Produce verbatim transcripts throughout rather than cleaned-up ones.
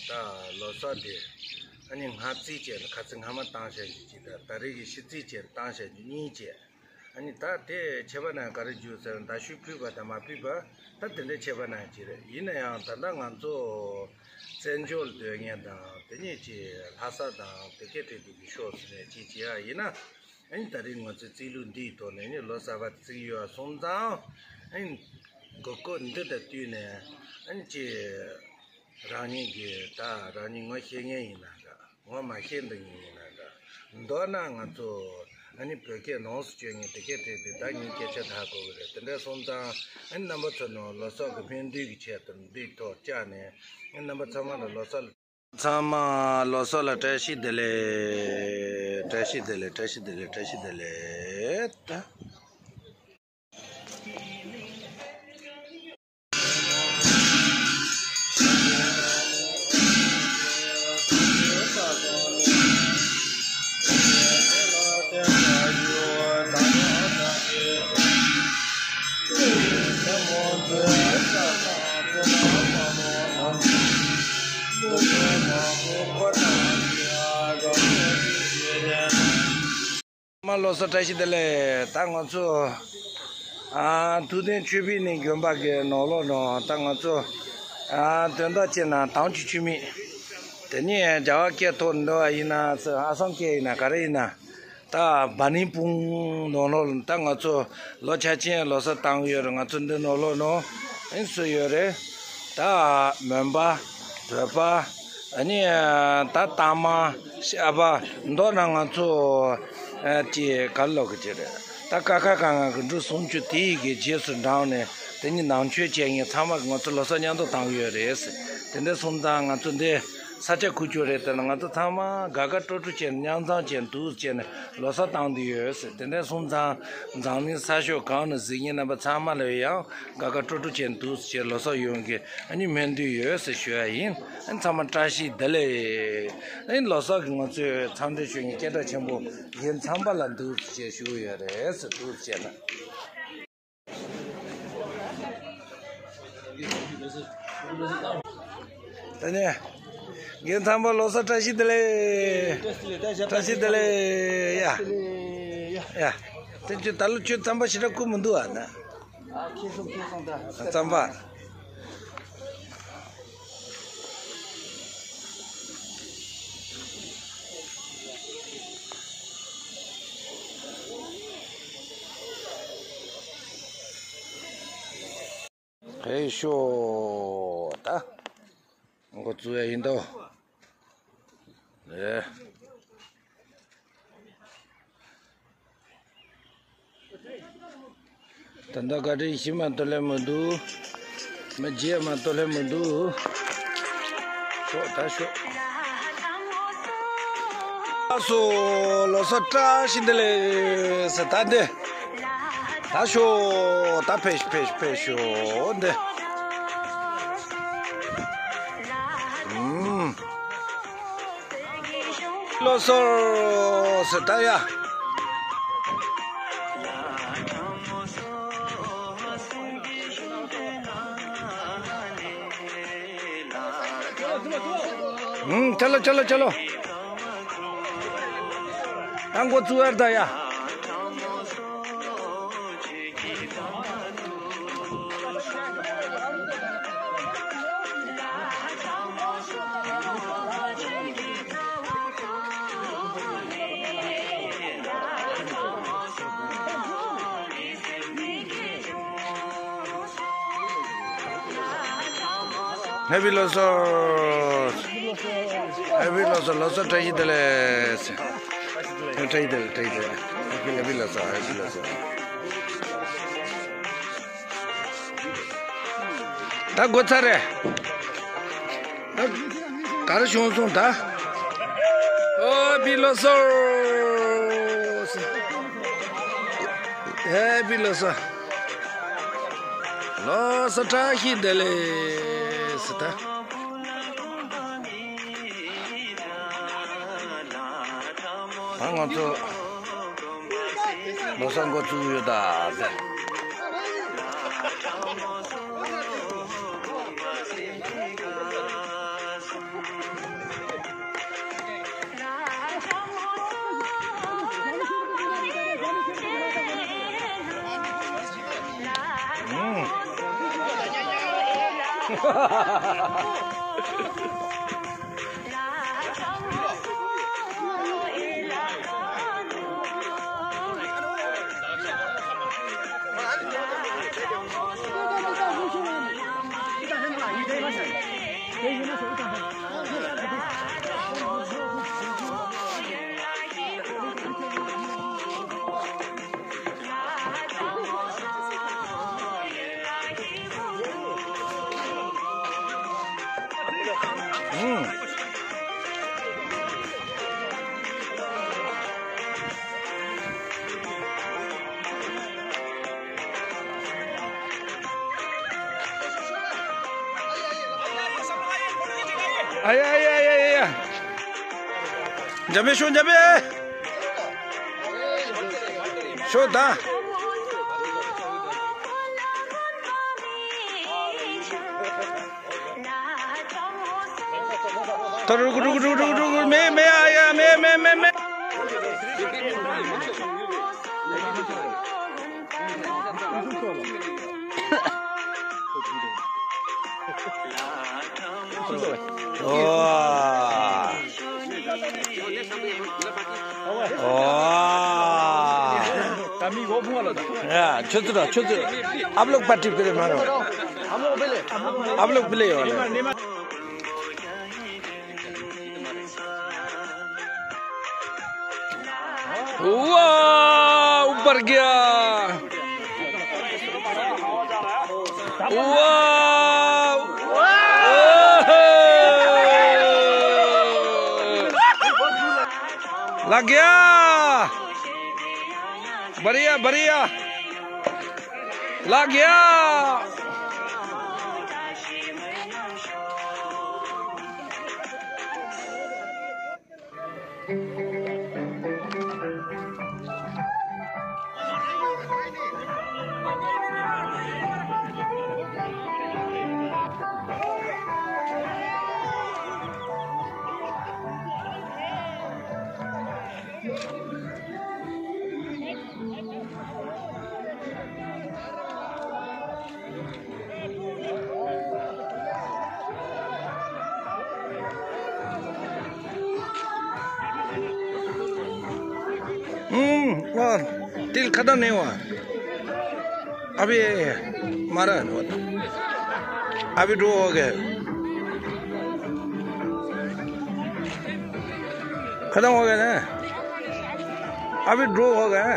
ད་ལོ་གསར་དེ་ཨ་ནི་སྔ་རྩིས་བྱས་ན་ཁ་ཚིག་སྔ་མ་བཏང་བཞག་རྒྱུ་གཅིག་དང་ད་རེས་ཀྱི་ཕྱི་རྩིས་བྱས་ན་བཏང་བཞག་རྒྱུ་གཉིས་བྱས། ཨ་ནི་ད་དེ་ཁྱད་པར་ན་ག་རེ་རྒྱུ་ཟེར་ན་མདའ་གཞུ་ཕུད་པ་དང་མ་ཕུད་པ་ད་དེ་འདྲའི་ཁྱད་པར་ན་གཅིག་རེད། ཡིན་ན་ཡང་ད་ལྟ་ང་ཚོ་བཙན་བྱོལ་སྡོད་མཁན་དང་དེ་ནས་ཀྱི་ལྷ་ས་དང་དེ་གའི་འཕྲད་དུས་ཀྱི་ཕྱོགས་སུ་ནས་ཅིག་བྱེད་ཡ་ཡིན་ན། ཨ་ནི་ད་རེས་ང་ཚོའི་རྩིས་ལུགས་འདིའི་ཐོག་ནས་ནི་ལོ་གསར་པ་བརྩི་གི་ཡོད་པ་སོང་ཙང་། ཨ་ནི་དགོས་མཁོ་འདི་དང་བསྟུན་ནས་ཨ་ནི་ཅི་རང་ཉིད་ཀྱི་ད་རང་ཉིད་ངོ་ཤེས་མཁན་ཡིན་ན་འདྲ། ངོ་མ་ཤེས་འདི་ཉིད་ཡིན་ན་འདྲ། མདོར་ན་ང་ཚོ་ཨ་ནི་བོད་སྐད་ནང་སུ་སྤྱོད་མཁན་དེ་སྐད་བྲིས་ཏེ་ད་ངས་སྐད་ཆ་ད་གོ་གི་རེད། དེ་འདྲ་སོང་ཙང་ཨ་ནི་རྣམ་པ་ཚོ་ནང་ལོ་གསར་གྱི་སྨོན་འདུན་གྱི་ཆེད་དུ་འདིའི་ཐོག་བཅར་ནས་ཨ་ནི་རྣམ་པ་ཚང་མ་ལ་ལོ་གསར་ལ། ཚང་མ་ལོ་གསར་ལ་བཀྲ་ཤིས་བདེ་ལེགས། བཀྲ་ཤིས་བདེ་ལེགས། བཀྲ་ཤིས་བདེ་ལེགས། བཀྲ་ཤིས་བདེ་ལེགས། ད། མ་ལོ་གསར་བཀྲ་ཤིས་བདེ་ལེགས། ད་ང་ཚོ་ཨ་ཐུབ་བསྟན་ཆོས་འཕེལ་གླིང་དགོན་པ་གི་ནང་ལོགས་ནང་ད་ང་ཚོ་ཨ་དོན་དག་ཅིག་ནང་དྭངས་ཆུ་ཆུ་མིག་དེ་ནས་རྒྱ་གར་སྐད་ཐོག་འདི་བ་ཡིན་ན་ཨ་སམ་སྐད་ཡིན་ན་ག་རེ་ཡིན་ན། ད་བ་ནིང་སྤུང་ནང་ལོགས་ལ་ད་ང་ཚོ་ལོ་ཆ་ཆེན་ལོ་གསར་བཏང་གི་ཡོད་རེད། ང་ཚོ་འདི་ནང་ལོགས་ནང་ཨེ་སུ་ཡོད་རེད། ད་མོན་པ། བོད་པ། ཨ་ནི་ད་གཏའ་མ། ཤ་པ། མདོར་ན་ང་ཚོ་ཨ་ཅེ་ག་ལོག་གི་ཅེ་རེད། ད་ཀ་ཁ་ག་ང་གི་འབྲུ་སུམ་ཅུ་དེ་ཡི་གི་རྗེས་སུ་འབྲངས་ནས་དེ་ཉིད་ནང་ཆོས་བྱེད་མཁན་ཚང་མ་གི་ང་ཚོ་ལོ་གསར་མཉམ་དུ་བཏང་གི་ཡོད་རེད། དེ་འདྲ་སོང་ཙང་ང་ཚོ་འདི། ས་ཆ་ཁུ་བྱུག་རེད། དེ་ལ་ང་ཚོ་ཚང་མ་དགའ་དགའ་སྤྲོ་སྤྲོ་བྱས་ནས་མཉམ་ཚང་བྱས་ནས་འདུག་བྱས་ནས་ལོ་གསར་བཏང་དུ་ཡོད་ཟེར། དེ་འདྲ་སོང་ཙང་འཛམ་གླིང་ས་ཕྱོགས་གང་ནས་གཟིགས་མཁན་རྣམ་པ་ཚང་མ་ལ་ཡང་དགའ་དགའ་སྤྲོ་སྤྲོ་བྱས་ནས་འདུག་བྱས་ལོ་གསར་ཡོང་གི་ཨ་ནི་སྨོན་འདུན་ཡོད་ཟེར་ཞུ་ཡ་ཡིན། ཨ་ནི་ཚང་མ་བཀྲ་ཤིས་བདེ་ལེགས། ཨ་ནི་ལོ་གསར་གྱི་ང་ཚོས་འཚམས་འདྲི་ཞུ་མཁན་སྐད་གྲགས་ཆེན་པོ་རྒན་ཚངས་པ་ལ་འདུག་བྱས་ཞུ་གི་ཡོད་རེད་ཟེར། འདུག་བྱས་ན། ད་ནས་རྒན་ཚངས་པ་ལོ་གསར་བཀྲ་ཤིས་བདེ་ལེགས། བཀྲ་ཤིས་བདེ་ལེགས། ཡ། ཡ། དེ་ཁྱོད་ད་ལོ་ཁྱོད་རྩམ་པ་ཞེ་དྲག་བརྐུ་མི་འདུག་ཨ་ན། རྩམ་པ། ཕེབས་ཤོག་ད། འགོ་བཙུགས་ཡ་ཡིན་ཏོ། ཨེ། ད་ལྟ་བཀའ་དྲིན་ཤི་མ་གཏོགས་ལས་མི་འདུག་མི་རྗེས་མ་གཏོགས་ལས་མི་འདུག་ཤོག་ད་ཤོག་ལགས་སོ། ལོ་གསར་བཀྲ་ཤིས་བདེ་ལེགས་ཟེར་ད་འདི། ད་ཤོག་ད་ཕེབས་ཕེབས་ཕེབས་ཤོག་འདི། ཨུམ། ལོ་གསར་ཟེར་ད་ཡ། ཨུམ། ཆ་ལོ་ཆ་ལོ་ཆ་ལོ། ཨང་གོ་ཚུ་ཨར་ད་ཡ། ཧེ་པི་ལོ་གསར། ཧེ་པི་ལོ་གསར། ལོ་གསར་བཀྲ་ཤིས་བདེ་ལེགས། བཀྲ་ཤིས་བདེ་ལེགས། བཀྲ་ཤིས་བདེ་ལེགས། ཧེ་པི་ལོ་གསར། ཧེ་པི་ལོ་གསར། ད་འགོ་ཚར་རེད། ད་ག་རེ་བྱུང་སོང་ད། ཨོ་པི་ལོ་གསར། ཧེ་པི་ལོ་གསར། ལོ་གསར་བཀྲ་ཤིས་བདེ་ལེགས་ཟེར་ད། ད་ང་ཚོ་ལོ་གསར་འགོ་བཙུགས་ཡོད་ད་ཟེར། ཨ་ཡ་ཡ་ཡ་ཡ། འཇམ་པའི་ཤོག་འཇམ་པའི། ཤོག་ད། ད་རུག་རུག་རུག་རུག་རུག་མེ་མེ་ཨ་ཡ་མེ་མེ་མེ་མེ། ཨོ། ཨོ། ཡ། ཁྱོད་ཚོ་ར་ཁྱོད་ཚོ། आप लोग पार्टी पहले मारो। आप लोग पहले। आप लोग पहले हो। वाह, ऊपर गया। वाह। लग गया। बढ़िया, बढ़िया। लग गया। हम्म, वाह, तिल खत्म नहीं हुआ। अभी मारा है, अभी ड्रॉ हो गया। खत्म हो गया ना, अभी ड्रॉ हो गया।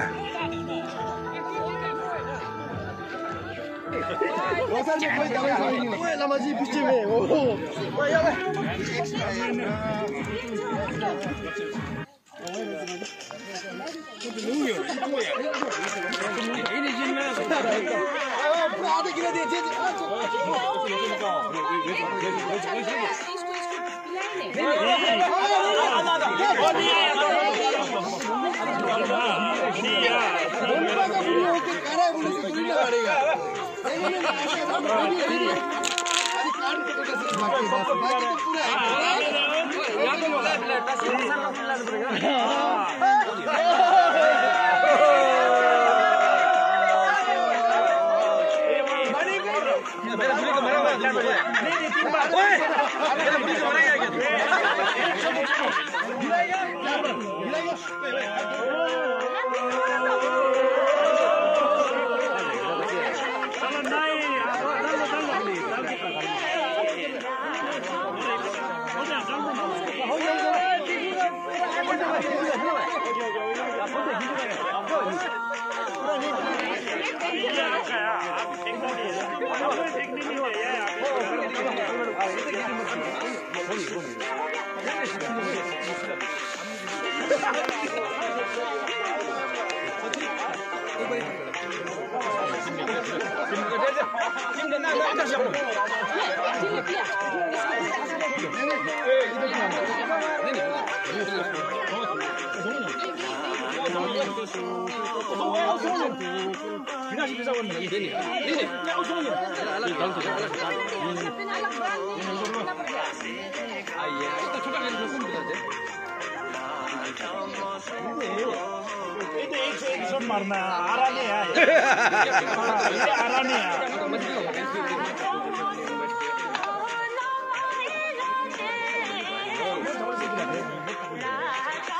मारना आ रहा नहीं है, आ रहा नहीं है।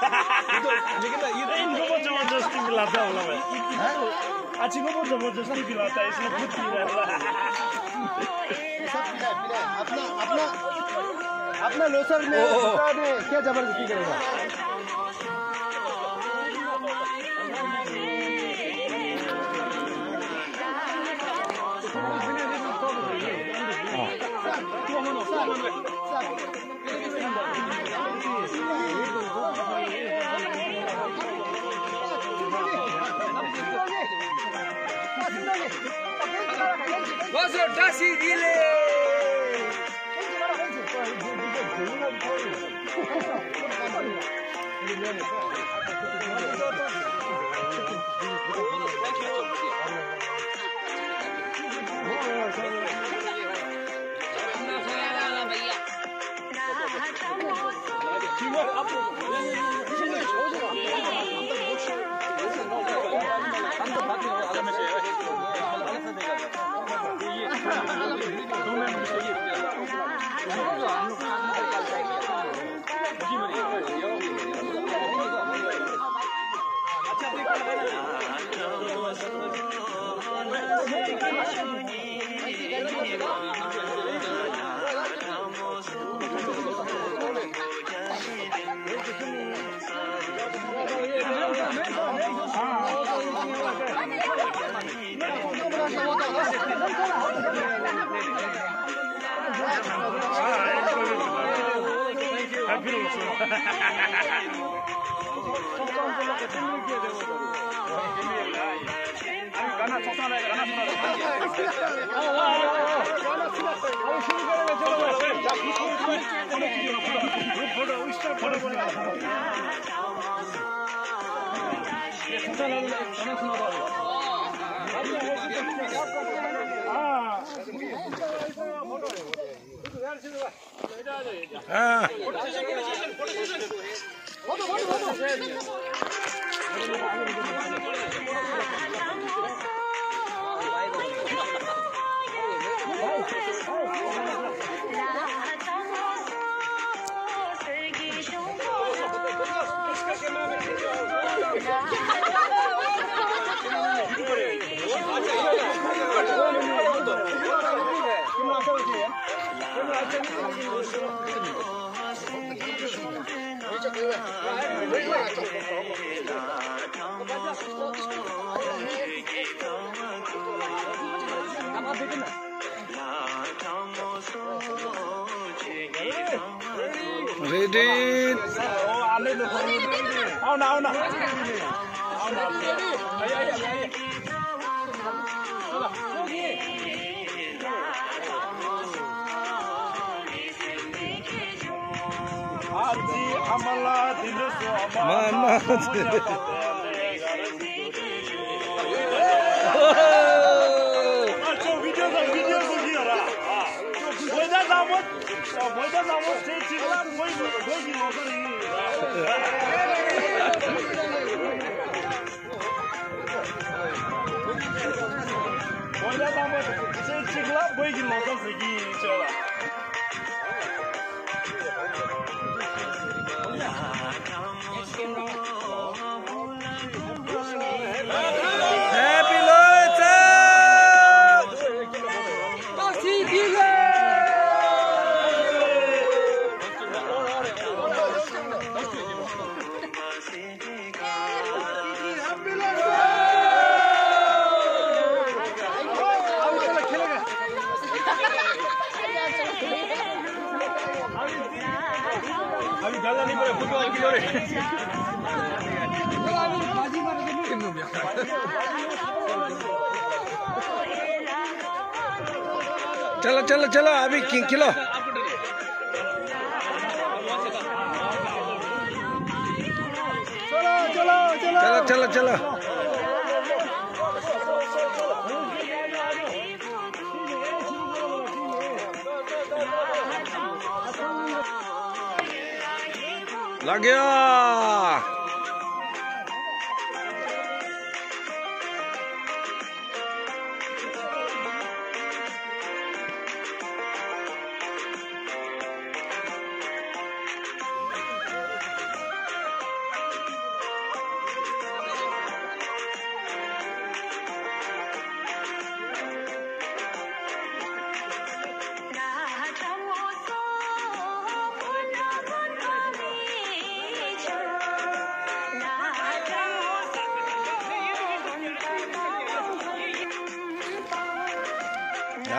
ये तो, लेकिन ना, ये तो इनको बहुत जबरदस्ती पिलाता है, बोला मैं। हाँ? अच्छी को बहुत जबरदस्ती पिलाता है, इसमें खुद पी रहा है। सब पिलाए, पिलाए। अपना, अपना, अपना लोसर में, ओ, ओ, ओ। दूसरा में क्या जबरदस्ती करेगा? Ready? མོན་ལ་དང་པོ་ཚེས་གཅིག་ལ་བོད་ཀྱི་ལོ་གསར་ཟེར་གྱི་ཡིན་ཟེར་བ། Happy Lhoya Tsev! चलो, चलो, चलो, अभी खि-, खिलो। चलो, चलो, चलो। चलो, चलो, चलो। लग गया।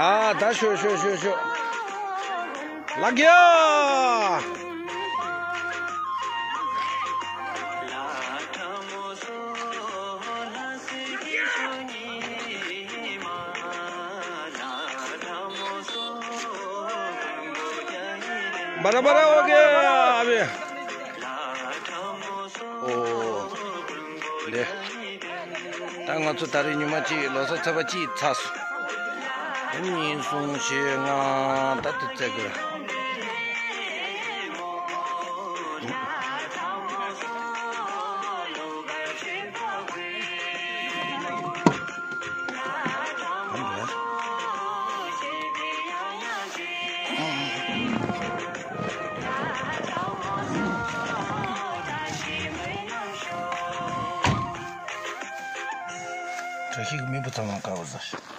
ཨ་ད་ཤོ་ཤོ་ཤོ་ཤོ། ལགས་ཡ། འབར་འབར་ཨོ་ཀེ་ཨ་བེ། ཨོ་ལེ། ད་ང་ཚོ་ད་རེས་ཉི་མ་གཅིག་ལོ་གསར་ཚེས་པ་གཅིག་ཚར་སོང་། ད་གཉིས་གསུམ་བཞི་ལྔ་ད་དུ་བཙལ་དགོས། བཀྲ་ཤིས་ཀྱི་མི་བུ་ཚང་མ་དགའ་བ་ཟེར།